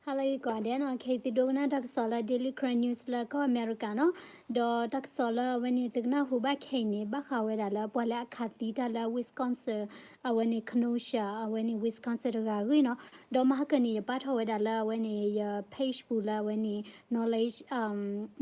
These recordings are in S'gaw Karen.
ဟါလၢဂ့ၤကိးဂၤဒဲးနီၤ, ခဲအံၤသုဒိကနၣ်တၢ်ကစီၣ်လၢ Daily Karen News လၢကီၢ်အမဲရကၤနီၤ, ဒီးတၢ်ကစီၣ်လၢအဝဲန့ၣ် သုကနၢ်ဟူဘၣ်ခဲအံၤန့ၣ် ဘၣ်ဃးဝဲဒၣ်လၢပှၤလၢအခးသံတၢ်လၢ Wisconsin အဝဲန့ၣ် Kenosha အဝဲန့ၣ် Wisconsin တဂၤအဂ့ၢ်နီၤ, ဒီးမဟါကၢန့ၣ် ယပာ်ထီၣ်ဝဲဒၣ်လၢအဝဲန့ၣ် ယ page ပူၤလၢအဝဲန့ၣ် knowledge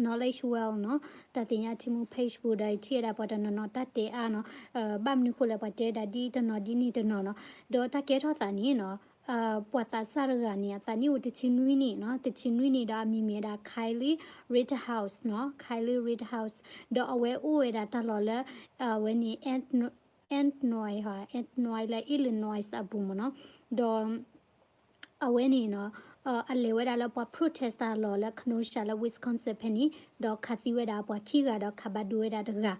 knowledge well နီၤ, တၢ်သ့ၣ်ညါထံမူ page ပူၤဒီး ယထံၣ်ဝဲဒၣ်ပှၤတနီၤနီၤတၢ်တဲအါနီၤ, ဘၣ်မနုၤဃိလဲၣ် ပှၤတဲဒၣ်ဒ်တနီၤဒ်န့ၣ်တနီၤနီၤ, ဒီးတၢ်ကဲထီၣ်သးန့ၣ်နီၤ ပှၤသးစၢ်တဂၤန့ၣ် အသးနံၣ်အိၣ်တဆံနွံနံၣ်နီၤ, တဆံနွံနံၣ်ဒီးအမံၤမ့ၢ်ဝဲဒၣ် Kyle Rittenhouse နီၤ, Kyle Rittenhouse, ဒီးအဝဲအိၣ်ဝဲဒၣ်တၢ်လီၢ်လၢ အဝဲန့ၣ် Illinois, Illinois လၢ Illinois အပူၤမ့ၢ်နီၤ, ဒီး အဝဲန့ၣ်နီၤ အလဲၤဝဲဒၣ်လၢပှၤ protest တၢ်လီၢ်လၢ Kenosha လၢ Wisconsin ဖဲန့ၣ်, ဒီးခးသံဝဲဒၣ်ပှၤခံဂၤဒီးခးဘၣ်ဒိဝဲဒၣ်တဂၤ,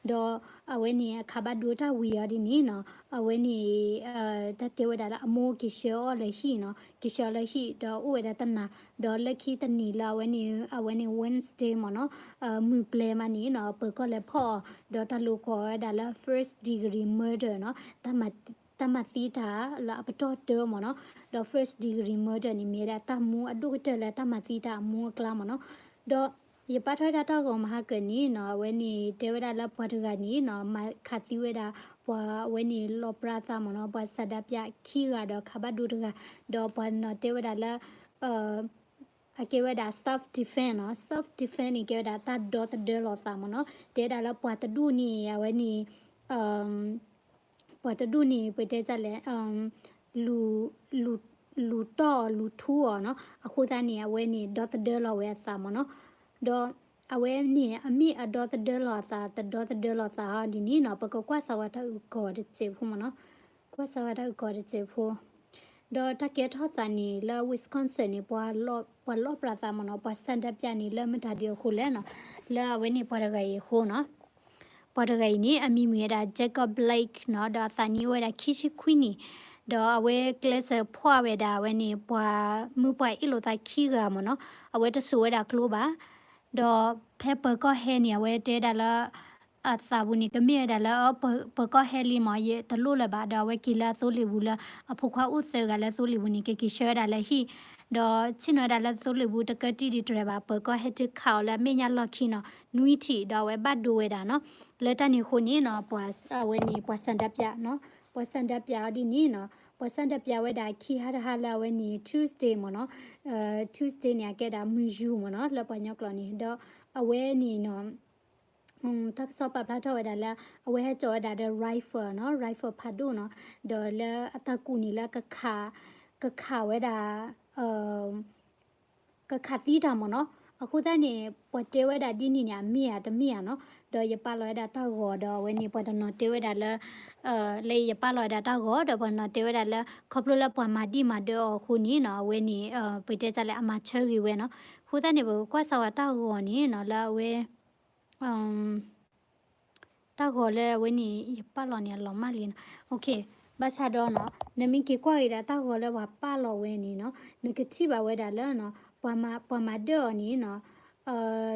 ဒီးအဝဲန့ၣ်အခးဘၣ်ဒိတၢ်ဝံၤအီၤဒ်န့ၣ်နီၤ, အဝဲန့ၣ် တၢ်တဲဝဲဒၣ်လၢအမိၢ်က့ၤဆှၢအီၤလၢဟံၣ်နီၤ, က့ၤဆှၢအီၤလၢဟံၣ် ဒီးအိၣ်ဝဲဒၣ်တနၤ, ဒီးလၢခံတနံၤလၢအဝဲန့ၣ် အဝဲန့ၣ် Wednesday မ့ၢ်နီၤ, မုၢ်ပျဲၤမးန့ၣ်နီၤ ပၢၤကီၢ်လဲၤဖီၣ်အီၤ, ဒီးတၢ်လိာ်ကွီၢ်ဝဲဒၣ်လၢ first degree murder နီၤ, တၢ်မၤသံတၢ်လၢအပတီၢ်တၢမ့ၢ်နီၤ, ဒီး first degree murder န့ၣ် မ့ၢ်ဝဲဒၣ်တၢ်မူအဒိၣ်ကတၢၢ်လၢတၢ်မၤသံတၢ်အမူအကျါမ့ၢ်နီၤ, ဒီးယပာ်ထီၣ်ဝဲဒၣ်တၢ်ဂီၤမဟါကၢန့ၣ်နီၤ, အဝဲန့ၣ်တဲဝဲဒၣ်လၢပှၤတဂၤန့ၣ်နီၤ မၤခးသံဝဲဒၣ် ပှၤအဝဲန့ၣ်လီၤပြါသးမ့ၢ်နီၤ, ပှၤဆန္ဒပြခံဂၤဒီးခးဘၣ်ဒိတဂၤ, ဒီးပှၤနီၤတဲဝဲဒၣ်လၢ အကဲဝဲဒၣ် self defense နီၤ, self defense န့ၣ် ကဲဝဲဒၣ်တၢ်ဒီသဒၢလီၤသးမ့ၢ်နီၤ, တဲဒၣ်လၢပှၤတဒူၣ်န့ၣ် အဝဲန့ၣ် ပှၤတဒူၣ်န့ၣ် ပတဲတၢ်လဲၣ် လူၤတီၢ်အီၤ လူၤထူအီၤနီၤ, အဃိသတးန့ၣ် အဝဲန့ၣ် ဒီသဒၢလီၤဝဲအသးမ့ၢ်နီၤ, ဒီးအဝဲန့ၣ် အမ့ၢ်အဒီသဒၢလီၤအသး တဒီသဒၢလီၤသးဟီဒ်န့ၣ်နီၤ, ပကကွၢ်စးဝဲတၢ်အုၣ်ကီၤတစဲးဖိမ့ၢ်နီၤ, ကွၢ်စးဝဲတၢ်အုၣ်ကီၤတစဲးဖိ ဒီးတၢ်ကဲထီၣ်သးန့ၣ် လၢ Wisconsin န့ၣ် ပှၤလီၣ်ပြးသးမ့ၢ်နီၤ, ပှၤဆန္ဒပြန့ၣ် လၢမတၤဒ်အဃိလဲၣ်နီၤ, လၢအဝဲန့ၣ်ပှၤတဂၤအံၤအဃိနီၤ, ပှၤတဂၤအံၤန့ၣ် အမံၤမ့ၢ်ဝဲဒၣ် Jacob Blake နီၤ, ဒီးအသးနံၣ်အိၣ်ဝဲဒၣ်ခံဆံခွံနံၣ်, ဒီးအဝဲကျဲးစၢးဖီၣ်ဝဲဒၣ်အဝဲန့ၣ် ပှၤမုၢ်ပှၢ်အ့ၣ်လိာ်သးခံဂၤမ့ၢ်နီၤ, အဝဲတစိာ်ဝဲဒၣ်ကျိဘၣ်, ဒီးဖဲပၢၤကီၢ်ဟဲန့ၣ် အဝဲတဲဒၣ်လၢ အသးပူၤန့ၣ် ကမ့ၢ်ဝဲဒၣ်လၢ ပၢၤကီၢ်ဟဲလံမ့ၢ် ယတလိၣ်လၢၤဘၣ်, ဒီးအဝဲက့ၤလၢအသိလ့ၣ်ပူၤလၢ အဖိခွါအိၣ်သၢဂၤလၢသိလ့ၣ်ပူၤန့ၣ် ကက့ၤဆှၢဝဲဒၣ်လၢဟံၣ်, ဒီးဆ့ၣ်နီၤဝဲဒၣ်လၢသိလ့ၣ်ပူၤတကးတံၢ်ဒံးတြဲၤဘၣ်, ပၢၤကီၢ်ဟဲတုၤခးအီၤလၢအမဲာ်ညါလီၢ်ခံနီၤ, နွံထံၣ် ဒီးအဝဲဘၣ်ဒိဝဲဒၣ်နီၤ, လၢတၢ်န့ၣ်အဃိန့ၣ်နီၤ ပှၤအဝဲန့ၣ် ပှၤဆန္ဒပြနီၤ, ပှၤဆန္ဒပြအီၤဒ်န့ၣ်နီၤ, ပှၤဆန္ဒပြဝဲဒၣ်ခံဟါတဟါလၢအဝဲန့ၣ် Tuesday မ့ၢ်နီၤ, Tuesday န့ၣ် အကဲဒၣ်မုၢ်ယူၤမ့ၢ်နီၤ, လၢပှၤကညီကျိာ်န့ၣ် ဒီးအဝဲန့ၣ်နီၤ တၢ်ကစီၣ်ပာ်ဖျါထီၣ်ဝဲဒၣ်လၢ အဝဲဟဲစိာ်ဝဲဒၣ်ဒီး rifle နီၤ, rifle ဖးဒိၣ်နီၤ, ဒီးလၢအတၢ်ကူၣ်န့ၣ်လၢ ကခးဝဲဒၣ် ကခးသံတၢ်မ့ၢ်နီၤ, အဃိသတးန့ၣ် ပှၤတဲဝဲဒၣ်ဒ်န့ၣ်န့ၣ် အမ့ၢ်ဧါတမ့ၢ်ဧါနီၤ, ဒီးယပာ်လီၤဝဲဒၣ်တၢ်ဂီၤဒီးအဝဲန့ၣ် ပှၤတနီၤတဲဝဲဒၣ်လၢ လၢယပာ်လီၤဝဲဒၣ်တၢ်ဂီၤ ဒီးပှၤတနီၤတဲဝဲဒၣ်လၢ ခီဖျိလၢပှၤမၤဒံၣ်မၤဒၢအီၤအဃိန့ၣ်နီၤ, အဝဲန့ၣ် ပတဲတၢ်လၢအမၤဆၢဂ့ၤဝဲနီၤ, အဃိသတးန့ၣ် ပကကွၢ်စးဝဲတၢ်ဂီၤန့ၣ်နီၤ လၢအဝဲ တၢ်ဂီၤလၢအဝဲန့ၣ် ယပာ်လီၤန့ၣ်အလီၤမၢ်လံနီၤ, ဘၣ်ဆၣ်ဒီးနီၤ နမ့ၢ်က့ၤကွၢ်က့ၤဒၣ်တၢ်ဂီၤလၢပှၤပာ်လီၤဝဲန့ၣ်နီၤ နကထံၣ်ဘၣ်ဝဲဒၣ်လၢနီၤ ပှၤမၤဒၢၣ်အီၤန့ၣ်နီၤ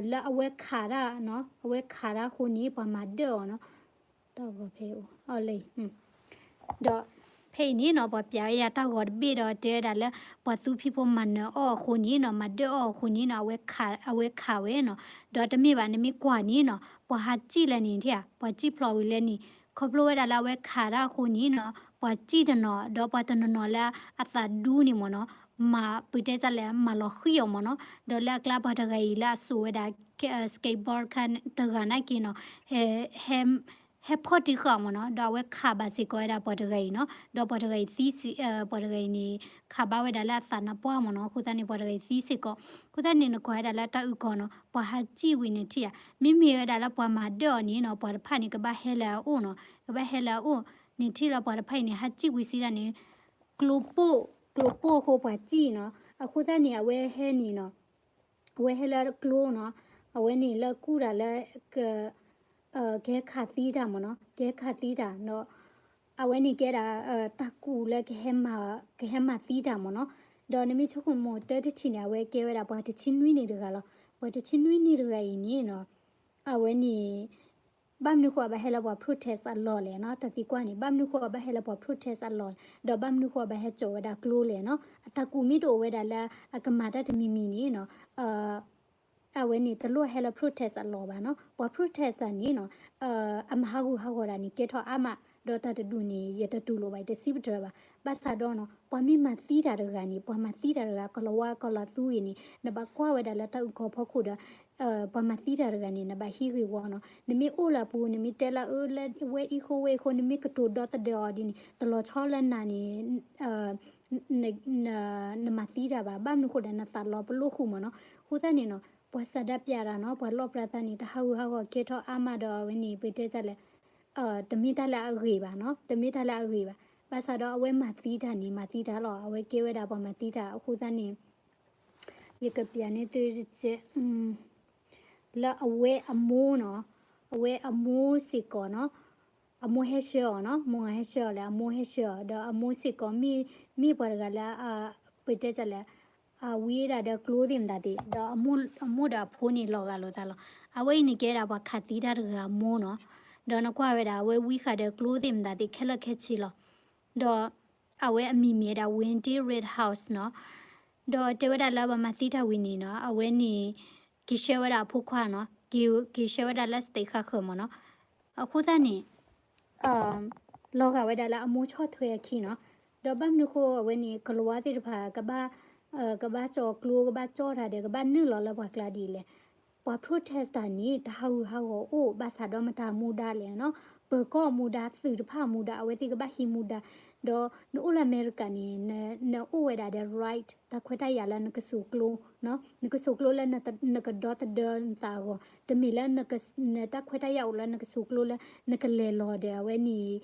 လၢအဝဲခးတၢ်နီၤ အဝဲခးတၢ်အဃိန့ၣ် ပှၤမၤဒၢၣ်အီၤနီၤ, တၢ်ဂီၤဖဲအံၤ အီၤလၢ ဒီးဖဲအံၤန့ၣ်နီၤ ပှၤပျးဝဲယၤတၢ်ဂီၤတဘ့ၣ်ဒီးတဲဝဲဒၣ်လၢ ပှၤသူဖံးဖိမၤနၢၤအီၤအဃိန့ၣ်နီၤ မၤဒၢၣ်အီၤအဃိန့ၣ်နီၤ အဝဲခးဝဲနီၤ, ဒီးတမ့ၢ်ဘၣ် နမ့ၢ်ကွၢ်န့ၣ်နီၤ ပှၤဟးစံၣ်လဲၣ်န့ၣ်ထံၣ်ဧါ ပှၤစံၣ်ဖျိးဝံၤလဲၣ်န့ၣ် ခီဖျိဝဲဒၣ်လၢအဝဲခးတၢ်အဃိန့ၣ်နီၤ ပှၤစံၣ်တနီၤ ဒီးပှၤတနီၤနီၤလၢအသးဒူန့ၣ်မ့ၢ်နီၤ မၤပတဲတၢ်လဲၣ် မၤလီၤဃံၤအီၤမ့ၢ်နီၤ, ဒီးလၢအကျါပှၤတဂၤအံၤလၢအစိာ်ဝဲဒၣ် skateboard တဂၤနာ်က့နီၤ ဟဲ ဟဲဖီၣ်တံၢ်ဃာ်အီၤမ့ၢ်နီၤ ဒီးအဝဲခးဘၣ်စ့ၢ်ကီးဝဲဒၣ်ပှၤတဂၤအံၤနီၤ ဒီးပှၤတဂၤအံၤသံ ပှၤတဂၤအံၤန့ၣ် ခးဘၣ်ဝဲဒၣ်လၢအသးနါပှၢ်မ့ၢ်နီၤ အဃိသတးန့ၣ် ပှၤတဂၤအံၤသံစ့ၢ်ကီး အဃိသတးန့ၣ် နကွၢ်ဝဲဒၣ်လၢတၢ်အုၣ်ကီၤနီၤ ပှၤဟးစံၣ်ဝံၤန့ၣ်ထံၣ်ဧါ မ့မ့ၢ်ဝဲဒၣ်လၢပှၤမၤဒၢၣ်အီၤန့ၣ်နီၤ ပှၤတဖၣ်န့ၣ် ကဘၣ်ဟဲလၢအအိၣ်နီၤ ကဘၣ်ဟဲလၢအအိၣ်န့ၣ်ထံၣ်လၢပှၤတဖၣ်အံၤန့ၣ် ဟးစံၣ်ဝံၤစံးဒၣ်န့ၣ် ကျိပိၢ် ကျိပိၢ်အဃိပှၤစံၣ်နီၤ အဃိသတးန့ၣ် အဝဲဟဲန့ၣ်နီၤ အဝဲဟဲလၢကျိနီၤ အဝဲန့ၣ်လၢကူၣ်တၢ်လၢ ကဟဲခးသံတၢ်မ့ၢ်နီၤ ကဟဲခးသံတၢ်ဒီး အဝဲန့ၣ်ကဲဒၣ် တၢ်ကူၣ်လၢ ကဟဲမၤသံတၢ်မ့ၢ်နီၤ ဒီးနမ့ၢ်ဆိကမိၣ်တၢ်တထံၣ်န့ၣ် အဝဲကဲဝဲဒၣ်ပှၤတဆံနွံနံၣ်တဂၤလီၤ ပှၤတဆံနွံနံၣ်တဂၤအံၤန့ၣ်နီၤ အဝဲန့ၣ် ဘၣ်မနုၤဃိအဘၣ်ဟဲလၢပှၤ protest အလီၢ်လဲၣ်နီၤ, တၢ်သံကွၢ်န့ၣ် ဘၣ်မနုၤဃိအဘၣ်ဟဲလၢပှၤ protest အလီၢ်, ဒီးဘၣ်မနုၤဃိအဘၣ်ဟဲကၠီာ်ဝဲဒၣ်ကျိလဲၣ်နီၤ, အတၢ်ကူၣ်မ့ၢ်တအိၣ်ဝဲဒၣ်လၢအကမၤတၢ်တမံၤမံၤန့ၣ်နီၤ အဝဲန့ၣ် တလိၣ်ဟဲလၢ protest အလီၢ်ဘၣ်နီၤ, ပှၤ protest တၢ်န့ၣ်နီၤ အမၤဟးဂူာ်ဟးဂီၤတၢ်န့ၣ် ကဲထီၣ်အါမး, ဒီးတၢ်တဒူၣ်န့ၣ် ယတတူၢ်လိာ်ဘၣ် ယတစံးပတြၢၤဘၣ်, ဘၣ်ဆၣ်ဒီးနီၤ ပှၤမ့ၢ်မၤသံတၢ်တဂၤန့ၣ် ပှၤမၤသံတၢ်တဂၤ ကီၤလၤဝါကီၤလၤသူဂ့ၤန့ၣ် နဘၣ်ကွၢ်ဝဲဒၣ်လၢတၢ်အုၣ်ကီၤဖီခိၣ်ဒီး ပှၤမၤသံတၢ်တဂၤန့ၣ် နဘၣ်ဟံးဂ့ၢ်ဝီနီၤ, နမ့ၢ်အိၣ်လၢအပူၤ နမ့ၢ်တဲလၢအၢလၢဝဲအံၤဃိဝဲအံၤဃိ နမ့ၢ်ကတိၤဒီသဒၢအီၤဒ်န့ၣ် တလီၤဆီလၢနၤန့ၣ် နမၤသံတၢ်ဘၣ်, ဘၣ်မနုၤဃိဒီး နသးလီပလိာ်ဃုာ်မ့ၢ်နီၤ, အဃိသတးန့ၣ်နီၤ ပှၤဆန္ဒပြတၢ်နီၤ ပှၤလီၣ်ပြးသးန့ၣ် တၢ်ဟးဂူာ်ဟးဂီၤကဲထီၣ်အါမးဒီး အဝဲန့ၣ် ပတဲတၢ်လဲၣ် တမ့ၢ်တၢ်လၢအဂ့ၤဘၣ်နီၤ, တမ့ၢ်တၢ်လၢအဂ့ၤဘၣ်, ဘၣ်ဆၣ်ဒီးအဝဲမၤသံတၢ်န့ၣ် မၤသံတၢ်လီၤ, အဝဲကဲဝဲဒၣ်ပှၤမၤသံတၢ် အဃိသတးန့ၣ် ယကပျးန့ၢ်သုတကဲး လၢအဝဲအမိၢ်နီၤ, အဝဲအမိၢ်စ့ၢ်ကီးနီၤ, အမိၢ်ဟဲဆှၢအီၤနီၤ, မိၢ်ဂၤဟဲဆှၢအီၤလဲၣ်, အမိၢ်ဟဲဆှၢအီၤ ဒီးအမိၢ်စ့ၢ်ကီး မ့ၢ်ပှၤတဂၤလၢ ပတဲတၢ်လဲၣ် အဝံဒၣ်ဒီးကျိသ့ၣ်မတၤသ့ၣ်, ဒီးအမိၢ်ဒီးအဖိန့ၣ်လီၤဂာ်လိာ်သးလီၤ, အဝဲအံၤန့ၣ်ကဲဒၣ်ပှၤခးသံတၢ်တဂၤအမိၢ်နီၤ, ဒီးနကွၢ်ဝဲဒၣ် အဝဲဝံဃာ်ဒီးကျိသ့ၣ်မတၤသ့ၣ်ခဲလၢာ်ခဲဆ့လီၤ, ဒီး အဝဲအမံၤမ့ၢ်ဝဲဒၣ် Wendy Rittenhouse နီၤ, ဒီးတဲဝဲဒၣ်လၢပှၤမၤသံတၢ်ဝံၤန့ၣ်နီၤ အဝဲန့ၣ် က့ၤဆှၢဝဲဒၣ်အဖိခွါနီၤ, က့ၤ က့ၤဆှၢဝဲဒၣ်လၢ state ဃၣ်ဃၢၤမ့ၢ်နီၤ, အဃိသတးန့ၣ် လီၤဂာ်ဝဲဒၣ်လၢအမိၢ်ဆီၣ်ထွဲအခံနီၤ, ဒီးဘၣ်မနုၤဃိအဝဲန့ၣ် ကီၤလၤဝါသ့ၣ်တဖၣ် ကဘၣ် ကဘၣ်ကၠီကျိ ကဘၣ်ကၠီတၢ်ဒီး ကဘၣ်နုာ်လီၤလၢပှၤကျါဒ်လဲၣ်, ပှၤ protest တၢ်န့ၣ် တၢ်ဟးဂူာ်ဟးဂီၤအိၣ် ဘၣ်ဆၣ်ဒီးမတၤမူဒါလဲၣ်နီၤ, ပၢၤကီၢ်မူဒါ သုးတဖၣ်မူဒါ အဝဲသ့ၣ်ကဘၣ်ဟံးမူဒါ, ဒီးနအိၣ်လၢအမဲရကၤန့ၣ် နအိၣ်ဝဲဒၣ်ဒီး right တၢ်ခွဲးတၢ်ယာ်လၢနကစိာ်ကျိ နကစိာ်ကျိလၢနကဒီသဒၢနသးအဂီၢ်, တမ့ၢ်လၢ နတၢ်ခွဲးတၢ်ယာ်အိၣ်လၢနကစိာ်ကျိလၢ နကလဲၤလီၤဒီးအဝဲန့ၣ်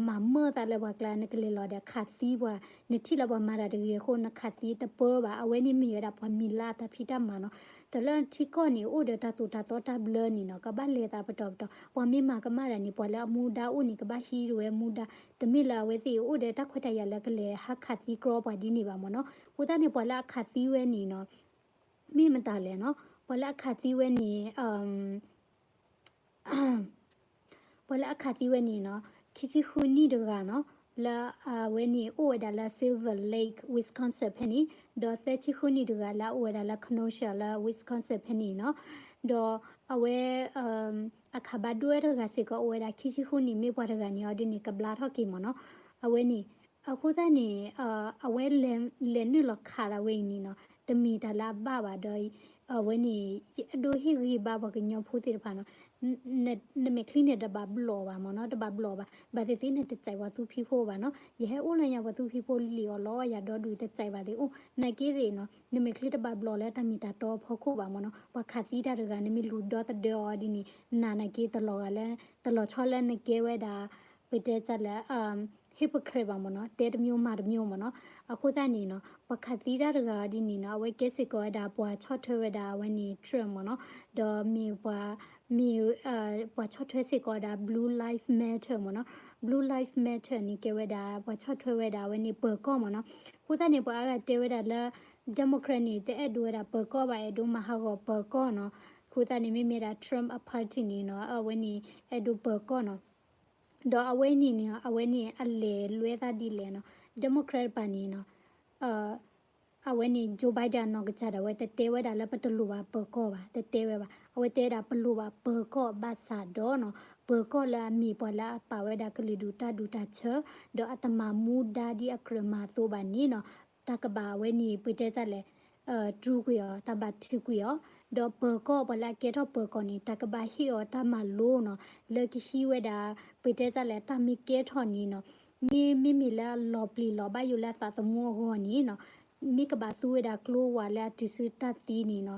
မၤမၢၢ်သးလၢပှၤကျါ နကလဲၤလီၤဒီးခးသံပှၤ, နထံၣ်လၢပှၤမၤတၢ်တဂ့ၤအဃိ နခးသံတပၢဘၣ်, အဝဲန့ၣ်မ့ၢ်ဝဲဒၣ်ပှၤမံၤလၢ်တၢ်ဖံးတၢ်မၤနီၤ, တၢ်လၢထံကီၢ်န့ၣ် အိၣ်ဒီးတၢ်သိၣ်တၢ်သီတၢ်ဘျၢန့ၣ်နီၤ ကဘၣ်လဲၤသးပတီၢ်ပတီၢ်, ပှၤမ့ၢ်မၤကမၣ်တၢ်န့ၣ် ပှၤလၢအမူဒါအိၣ်န့ၣ် ကဘၣ်ဟံးဝဲမူဒါ, တမ့ၢ်လၢအဝဲသ့ၣ်အိၣ်ဒီးတၢ်ခွဲးတၢ်ယာ်လၢကလဲၤဟးခးသံကြီပှၤဒ်န့ၣ်ဘၣ်မ့ၢ်နီၤ, အဃိသတးန့ၣ် ပှၤလၢအခးသံဝဲန့ၣ်နီၤ မ့ၢ်မတၤလဲၣ်နီၤ, ပှၤလၢအခးသံဝဲန့ၣ် ပှၤလၢအခးသံဝဲန့ၣ်နီၤ ခံဆံဃုနံၣ်တဂၤနီၤ လၢအဝဲန့ၣ်အိၣ်ဝဲဒၣ်လၢ Silver Lake Wisconsin ဖဲန့ၣ်, ဒီးသၢဆံဃုနံၣ်တဂၤ လၢအအိၣ်ဝဲဒၣ်လၢ Kenosha လၢ Wisconsin ဖဲန့ၣ်နီၤ, ဒီးအဝဲ အခးဘၣ်ဒိဝဲတဂၤစ့ၢ်ကီး အိၣ်ဝဲဒၣ်ခံဆံဃုနံၣ် မ့ၢ်ပှၤတဂၤန့ၣ်အီၤဒ်န့ၣ် ကဘျါထီၣ်က့ၤမ့ၢ်နီၤ, အဝဲန့ၣ် အဃိသတးန့ၣ် အဝဲလဲၤနုာ်လီၤခးဒၣ်ဝဲအံၤန့ၣ်နီၤ တမ့ၢ်တၢ်လၢအဘၣ်ဘၣ်ဒီး အဝဲန့ၣ် ယအဲၣ်ဒိးဟ့ၣ်ဂံၢ်ဘါပှၤကညီဖိသ့ၣ်တဖၣ်နီၤ, နမဲာ်ချံန့ၣ်တဘၣ်ဘျီၣ်ဘၣ်မ့ၢ်နီၤ, တဘၣ်ဘျီၣ်ဘၣ်, ဘၣ်သ့ၣ်သ့ၣ်နတစဲးပှၤသူဖံးဖိဘၣ်နီၤ, ယဟဲအိၣ်လၢညါပှၤသူဖံးဖိလံာ်အီၣ်လီအီယၤဒီဒူၣ်တစဲးဘၣ်သ့ၣ်အိၣ်, နာ်က့သ့ၣ်နီၤ နမဲာ်ချံတဘၣ်ဘျီၣ်လၢတၢ်မ့ၢ်တၢ်တီအဖီခိၣ်ဘၣ်မ့ၢ်နီၤ, ပှၤခးသံတၢ်တဂၤ နမ့ၢ်လူၤဒီသဒၢအီၤဒ်န့ၣ် နၤနာ်က့တလီၤဂာ်လၢ တလီၤဆီလၢနကဲဝဲဒၣ် ပတဲတၢ်လၢ hypocrite ဘၣ်မ့ၢ်နီၤ, တဲတမျိုးမၤတမျိုးမ့ၢ်နီၤ, အဃိသတးန့ၣ်နီၤ ပှၤခးသံတၢ်တဂၤအီၤဒ်န့ၣ်နီၤ အဝဲကဲစ့ၢ်ကီးဝဲဒၣ်ပှၤဆီၣ်ထွဲဝဲဒၣ်အဝဲန့ၣ် Trump မ့ၢ်နီၤ, ဒီးမ့ၢ်ပှၤ မ့ၢ် ပှၤဆီၣ်ထွဲစ့ၢ်ကီးဝဲဒၣ် Blue Lives Matter မ့ၢ်နီၤ, Blue Lives Matter န့ၣ် ကဲဝဲဒၣ် ပှၤဆီၣ်ထွဲဝဲဒၣ်အဝဲန့ၣ်ပၢၤကီၢ်မ့ၢ်နီၤ, အဃိသတးန့ၣ် ပှၤအါဂၤတဲဝဲဒၣ်လၢ Democrat န့ၣ် တအဲၣ်ဒိးဝဲဒၣ်ပၢၤကီၢ်ဘၣ် အဲၣ်ဒိးမၤဟးဂီၤပၢၤကီၢ်နီၤ, အဃိသတးန့ၣ် မ့မ့ၢ်ဒၣ် Trump အ party န့ၣ်နီၤ အဝဲန့ၣ် အဲၣ်ဒိးပၢၤကီၢ်နီၤ, ဒီးအဝဲန့ၣ်န့ၣ် အဝဲန့ၣ်အလဲၤလွဲသးဒ်လဲၣ်နီၤ, Democrat တဖၣ်န့ၣ်နီၤ အဝဲန့ၣ် Joe Biden အနီၢ်ကစၢ်ဒၣ်ဝဲ တတဲဝဲဒၣ်လၢပတလိၣ်ဘၣ်ပၢၤကီၢ်ဘၣ်, တတဲဝဲဘၣ်, အဝဲတဲဒၣ်ပလိၣ်ဘၣ်ပၢၤကီၢ်ဘၣ်ဆၣ်ဒီးနီၤ ပၢၤကီၢ်လၢအမ့ၢ်ပှၤလၢအပာ်ဝဲဒၣ်ကလုာ်ဒူၣ်တၢ်ဒူၣ်တၢ်ဆၢ, ဒီးအတမၤမူဒါဒ်အကြၢးမၤအသိးဘၣ်န့ၣ်နီၤ, တၢ်ကဘၣ်ဝဲန့ၣ် ပတဲတၢ်လဲၣ် တြူကွံာ်အီၤ, တၢ်ဘၣ်ထုးကွံာ်အီၤ, ဒီးပၢၤကီၢ်ပှၤလၢအကဲထီၣ်ပၢၤကီၢ်န့ၣ် တၢ်ကဘၣ်ဟ့ၣ်အီၤတၢ်မၤလိနီၤ, လၢကဟံးဝဲဒၣ် ပတဲတၢ်လဲၣ် တၢ်မ့ၢ်ကဲထီၣ်န့ၣ်နီၤ, မ့ မ့မ့ၢ်လၢအလီၤပျံၤလီၤဘၣ်ယိၣ်လၢအသးသမူအဂီၢ်န့ၣ်နီၤ, မ့ၢ်ကဘၣ်သူဝဲဒၣ်ကျိဝဲလၢအတုၤဆူတၢ်သံန့ၣ်နီၤ,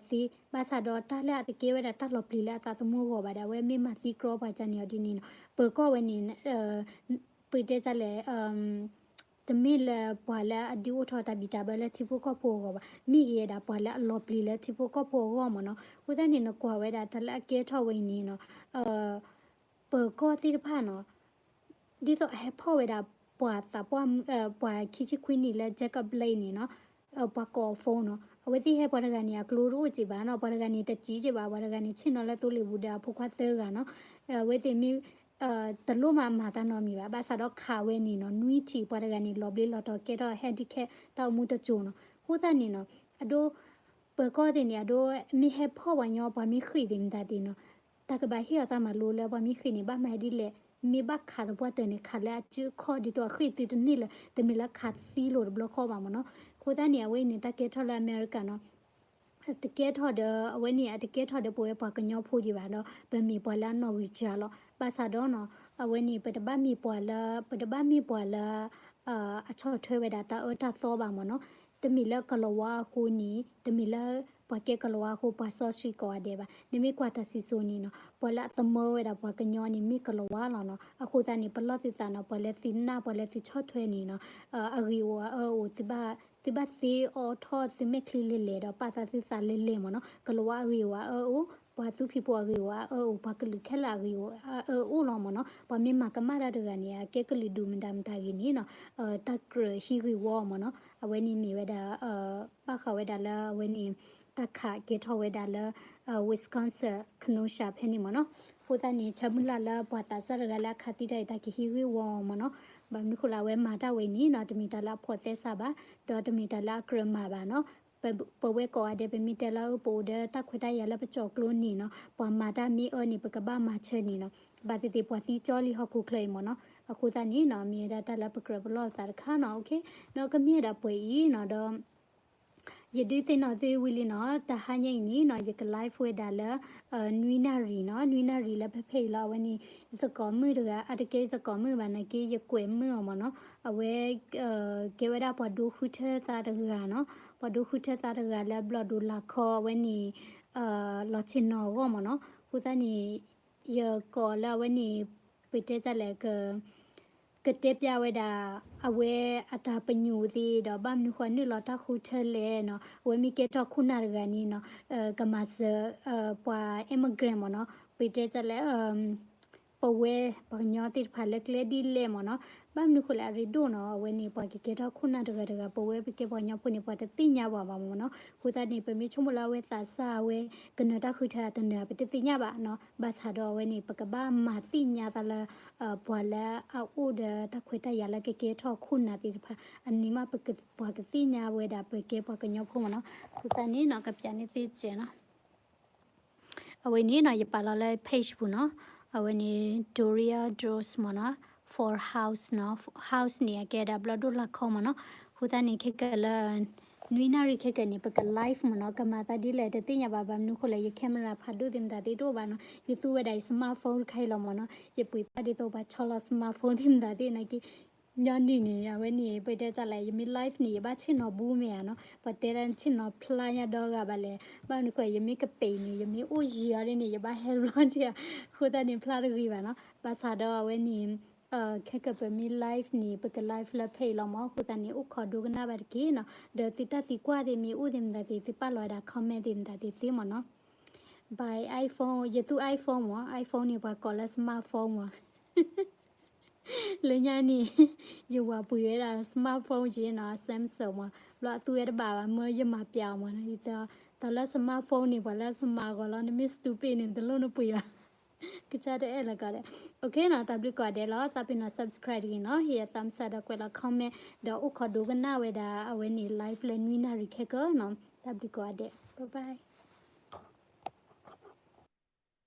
သ့, ဘၣ်ဆၣ်ဒီးတၢ်လၢအတကဲဝဲဒၣ်တၢ်လီၤပျံၤလၢအသးသမူအဂီၢ်ဘၣ်ဒီး အဝဲမ့ၢ်မၤသံကြီပှၤကန့ၣ်အီၤဒ်န့ၣ်နီၤ, ပၢၤကီၢ်ဝဲန့ၣ် ပတဲတၢ်လဲၣ် တမ့ၢ်လၢပှၤလၢအဒုးအိၣ်ထီၣ်တၢ်ဘံၣ်တၢ်ဘၢလၢထံဖိကီၢ်ဖိအဂီၢ်ဘၣ်, မ့ၢ်ဂ့ၤဒၣ်ပှၤလၢအလီၤပျံၤလၢထံဖိကီၢ်ဖိအဂီၢ်မ့ၢ်နီၤ, အဃိသတးန့ၣ် နကွၢ်ဝဲဒၣ်တၢ်လၢအကဲထီၣ်ဝဲအံၤန့ၣ်နီၤ, ပၢၤကီၢ်သ့ၣ်တဖၣ်နီၤ, ဒ်သိးအဟဲဖီၣ်ဝဲဒၣ်ပှၤသးပှၢ် ပှၤခံဆံခွံနံၣ်လၢ Jacob Blake န့ၣ်နီၤ, ပှၤကိးအ phone နီၤ. အဝဲသ့ၣ်ဟဲပှၤတဂၤန့ၣ် အကျိတအိၣ်က့ဘၣ်နီၤ, ပှၤတဂၤန့ၣ် တစံးက့ဘၣ်, ပှၤတဂၤန့ၣ် ဆ့ၣ်နီၤလၢသိလ့ၣ်ပူၤဒီးအဖိခွါသၢဂၤနီၤ. အဝဲသ့ၣ်မ့ၢ် တလိၣ်မၤမၤတၢ်နီတမံၤဘၣ်, ဘၣ်ဆၣ်ဒီးခးဝဲန့ၣ်နီၤ နွံထံၣ် ပှၤတဂၤန့ၣ် လီၤဘျ့လီၤတီၤကဲထီၣ် handicap တၢ်အိၣ်မူတစိၤနီၤ. အဃိသတးန့ၣ်နီၤ အဒိ ပၢၤကီၢ်သ့ၣ်န့ၣ် အဒိ မ့ၢ်ဟဲဖီၣ်ပှၤညီ ပှၤမ့ၢ်ဃ့ၢ်သ့ၣ်မတၤသ့ၣ်နီၤ တၢ်ကဘၣ်ဟ့ၣ်အီၤတၢ်မၤလိလၢပှၤမ့ၢ်ဃ့ၢ်န့ၣ် ဘၣ်မၤဒ်လဲၣ်, မ့ၢ်ဘၣ်ခးသပှၢ်တၢၢ်န့ၣ် ခးလၢအစုအခီၣ်ဒ်သိးအဃ့ၢ်သုတန့ၢ်လၢၤ, တမ့ၢ်လၢခးသံလိာ်တဘျီဃီဘၣ်မ့ၢ်နီၤ. အဃိသတးန့ၣ် အဝဲအံၤန့ၣ် တၢ်ကဲထီၣ်လၢအမဲရကၤနီၤ တကဲထီၣ်ဒီး အဝဲန့ၣ် အတကဲထီၣ်ဒီးပဝဲပှၤကညီဖိဒံးဘၣ်ဒီး ပမ့ၢ်ပှၤလၢအနီၣ်ဂံၢ်စၢ်လီၤ. ဘၣ်ဆၣ်ဒီးနီၤ အဝဲန့ၣ် ပတဘၣ်မ့ၢ်ပှၤလၢ ပတဘၣ်မ့ၢ်ပှၤလၢ အဆီၣ်ထွဲဝဲဒၣ်တၢ်အၢတၢ်သီဘၣ်မ့ၢ်နီၤ. တမ့ၢ်လၢကလီၤဝါအဃိန့ၣ် တမ့ၢ်လၢပှၤကဲကလီၤဝါအဃိ ပှၤစီဆှံကိးဂၤဒဲးဘၣ်. နမ့ၢ်ကွၢ်တၢ်စံၣ်စိၤန့ၣ်နီၤ ပှၤလၢအသမၢဝဲဒၣ်ပှၤကညီန့ၣ် မ့ၢ်ကလီၤဝါလီၤနီၤ. အဃိသတးန့ၣ် ပလီၢ်သုသးနီၤ ပှၤလၢသုနၢ် ပှၤလၢသုဆီၣ်ထွဲန့ၣ်နီၤ အဂ့ၢ်အိၣ်အအၢအိၣ် သုဘၣ်သ့အိးထီၣ်သုမဲာ်ချံလဲၤလဲၤဒီး ပာ်သးသုသးလဲၤလဲၤမ့ၢ်နီၤ. ကလီၤဝါအဂ့ၢ်အိၣ်အအၢအိၣ်, ပှၤသူဖံးဖိအဂ့ၢ်အိၣ်အအၢအိၣ်, ပှၤကလုာ်ခဲလၢာ်အဂ့ၢ်အိၣ်အအၢအိၣ်လီၤမ့ၢ်နီၤ. ပှၤမ့ၢ်မၤကမၣ်တၢ်တဂၤန့ၣ် အကဲကလုာ်ဒူၣ်မတၤမတၤဂ့ၤန့ၣ်နီၤ တၢ်ကြၢးဟံးဂ့ၢ်ဝီမ့ၢ်နီၤ. အဝဲန့ၣ်မ့ၢ်ဝဲဒၣ် ဘၣ်ဃးဝဲဒၣ်လၢအဝဲန့ၣ် တၢ်ခးကဲထီၣ်ဝဲဒၣ်လၢ Wisconsin Kenosha ဖဲန့ၣ်မ့ၢ်နီၤ. အဃိသတးန့ၣ် ဆၢမုၢ်လၢ်လၢပှၤသးစၢ်တဂၤလၢအခးသံတၢ်အံၤ တၢ်ကဟံးဂ့ၢ်ဝီမ့ၢ်နီၤ. ဘၣ်မနုၤဃိလၢအဝဲမၤတၢ်ဝဲန့ၣ်နီၤ တမ့ၢ်တၢ်လၢအဖိးသဲစးဘၣ်, ဒီးတမ့ၢ်တၢ်လၢအကြၢးမၤဘၣ်နီၤ. ပဝဲကိးဂၤဒဲး ပမ့ၢ်တဲလၢအၢ ပအိၣ်ဒီးတၢ်ခွဲးတၢ်ယာ်လၢပကၠီၤကျိန့ၣ်နီၤ ပှၤမၤတၢ်မ့ၢ်အၢန့ၣ် ပကဘၣ်မၤဆၢန့ၣ်နီၤ. ဘၣ်သ့ၣ်သ့ၣ်ပှၤသံကၠီလံဟီၣ်ခိၣ်ချၢအံၤမ့ၢ်နီၤ. အဃိသတးန့ၣ်နီၤ မ့ၢ်ဝဲဒၣ်တၢ်လၢပကြၢးပလီၢ်သးတခါနီၤ. ဒီးကမ့ၢ်ဝဲဒၣ်ပှဲၤအံၤနီၤ ဒီး ယဒုးသ့ၣ်နီၣ်သုဝံၤလံနီၤ တဟါညါအံၤန့ၣ်နီၤ ယက live ဝဲဒၣ်လၢ နွံနၣ်ရံၣ်နီၤ, နွံနၣ်ရံၣ်လၢဖဲဖဲအံၤလီၤ. အဝဲန့ၣ် ယသကိးမုၣ်တဂၤ အတကဲယသကိးမုၣ်ဘၣ်နာ်က့ ယကွဲးမုၣ်အီၤမ့ၢ်နီၤ. အဝဲ ကဲဝဲဒၣ်ပှၤဒိဃုထၢသးတဂၤနီၤ, ပှၤဒိဃုထၢသးတဂၤလၢဘျီၣ်ဒိၣ်လာ်ခီအဝဲန့ၣ် လီၤဆ့ၣ်နီၤအဂီၢ်မ့ၢ်နီၤ. အဃိသတးန့ၣ် ယကိးလၢအဝဲန့ၣ် ပတဲတၢ်လဲၣ် ကတဲပျၢ်ဝဲဒၣ် အဝဲအတၢ်ပညိၣ်သ့ၣ်ဒီး ဘၣ်မနုၤဃိနုာ်လီၤတၢ်ဃုထၢလဲၣ်နီၤ, အဝဲမ့ၢ်ကဲထီၣ်ခိၣ်နၢ်တဂၤန့ၣ်နီၤ ကမၤစၢၤ ပှၤ immigrant မ့ၢ်နီၤ, ပတဲတၢ်လဲၣ် ပဝဲပှၤကညီသ့ၣ်တဖၣ်လၢကျဲဒ်လဲၣ်မ့ၢ်နီၤ, ဘၣ်မနုၤဃိလဲၣ်အရ့ဒိၣ်နီၤ, အဝဲန့ၣ် ပှၤကကဲထီၣ်ခိၣ်နၢ်တဂၤတဂၤ ပဝဲပကဲပှၤကညီဖိန့ၣ် ပှၤတသ့ၣ်ညါပှၤဘၣ်မ့ၢ်နီၤ, အဃိသတးန့ၣ် ပမ့ၢ်ဆိကမိၣ်လၢအဝဲသးစၢ်အဝဲ ကနၢၤတၢ်ဃုထၢအတနၢၤ ပတသ့ၣ်ညါဘၣ်နီၤ, ဘၣ်ဆၣ်ဒီးအဝဲန့ၣ် ပကဘၣ်မၤသ့ၣ်ညါသးလၢ ပှၤလၢအအိၣ်ဒီးတၢ်ခွဲးတၢ်ယာ်လၢကကဲထီၣ်ခိၣ်နၢ်သ့ၣ်တဖၣ် အန့ၣ်မး ပှၤကသ့ၣ်ညါဝဲဒၣ် ပကဲပှၤကညီဖိမ့ၢ်နီၤ, အဃိသတးန့ၣ်နီၤ ကပျးန့ၢ်သ့စဲးနီၤ အဝဲန့ၣ်နီၤ ယပာ်လီၤလၢ page ပူၤနီၤ, အဝဲန့ၣ် Doria Droz မ့ၢ်နီၤ, for house နီၤ, house န့ၣ် အကဲဒၣ်ဘျီၣ်ဒိၣ်လာ်ခီမ့ၢ်နီၤ, အဃိသတးန့ၣ် ခဲကလၢာ် နွံနၣ်ရံၣ်ခဲကနံၣ် ပက live မ့ၢ်နီၤ, ကမၤသးဒ်လဲၣ်တသ့ၣ်ညါဘၣ်, ဘၣ်မနုၤဃိလဲၣ် ယ camera ဖးဒိၣ်သ့ၣ်မတၤသ့ၣ်တအိၣ်ဘၣ်နီၤ, ယသူဝဲဒၣ်ယ smartphone တခါအံၤလီၤမ့ၢ်နီၤ, ယပှ့ၤဖးဒ်သိးပှၤဆီလီၤ smartphone သ့ၣ်မတၤသ့ၣ်နာ်က့ ညီနုၢ်န့ၣ် အဝဲန့ၣ် ပတဲတၢ်လဲၣ် ယမ့ၢ် live န့ၣ် ယဘၣ်ဆ့ၣ်နီၤဘူးမ့ၢ်ဧါနီၤ, ပှၤတဲလၢဆ့ၣ်နီၤဖျါညါဒီဂၤဘၣ်လဲၣ်, ဘၣ်မနုၤဃိ ယမ့ၢ်ကပ့ၤန့ၣ် ယမ့ၢ်အိၣ်ယံၤအီၤဒ်န့ၣ် ယဘၣ်ဟဲဘျီက့ၤဧါ, အဃိသတးန့ၣ် ဖျါတဂ့ၤဘၣ်နီၤ, ဘၣ်ဆၣ်ဒီးအဝဲန့ၣ် ခဲကပမ့ၢ် live န့ၣ် ပက live လၢဖဲအံၤလီၤမ့ၢ်, အဃိသတးန့ၣ် အိၣ်ခိးဒိကနၣ်ဘၣ်တက့ၢ်နီၤ, ဒီးသုတၢ်သံကွၢ်သ့ၣ်မ့ၢ်အိၣ်သ့ၣ်မတၤသ့ၣ် သုပာ်လီၤဝဲဒၣ် comment သ့ၣ်မတၤသ့ၣ်သ့မ့ၢ်နီၤ, by iPhone ယသူ iPhone မ့ၢ်, iPhone န့ၣ် ပှၤကိးလၢ smartphone မ့ၢ် လၢညါန့ၣ် ယဝၤပှ့ၤဝဲဒၣ် smartphone က့နီၤ Samsung မ့ၢ်, ဘျီအသူဝဲတဘၣ်ဘၣ် မၢယမၤပျးအီၤမ့ၢ်နီၤ, တၢ်လၢ smartphone န့ၣ် ပှၤလၢ smart ဂီၤလီၤ, နမ့ၢ် stupid န့ၣ် တလိၣ်နပှ့ၤဘၣ်, ကစၢ်တအဲၣ်လၢၤကီးဒဲး, OK နီၤ, တၢ်ဘျုးကိးဂၤဒဲးလီၤ, သးပ့ၤနီၤ subscribe တဂ့ၤနီၤ, ဟ့ၣ်ယ thumbs up ဒီးကွဲးလီၤ comment ဒီးအိၣ်ခိးဒိကနၣ်ဝဲဒၣ် အဝဲန့ၣ် live လၢနွံနၣ်ရံၣ်ခဲကနံၣ်နီၤ, တၢ်ဘျုးကိးဂၤဒဲး, bye bye.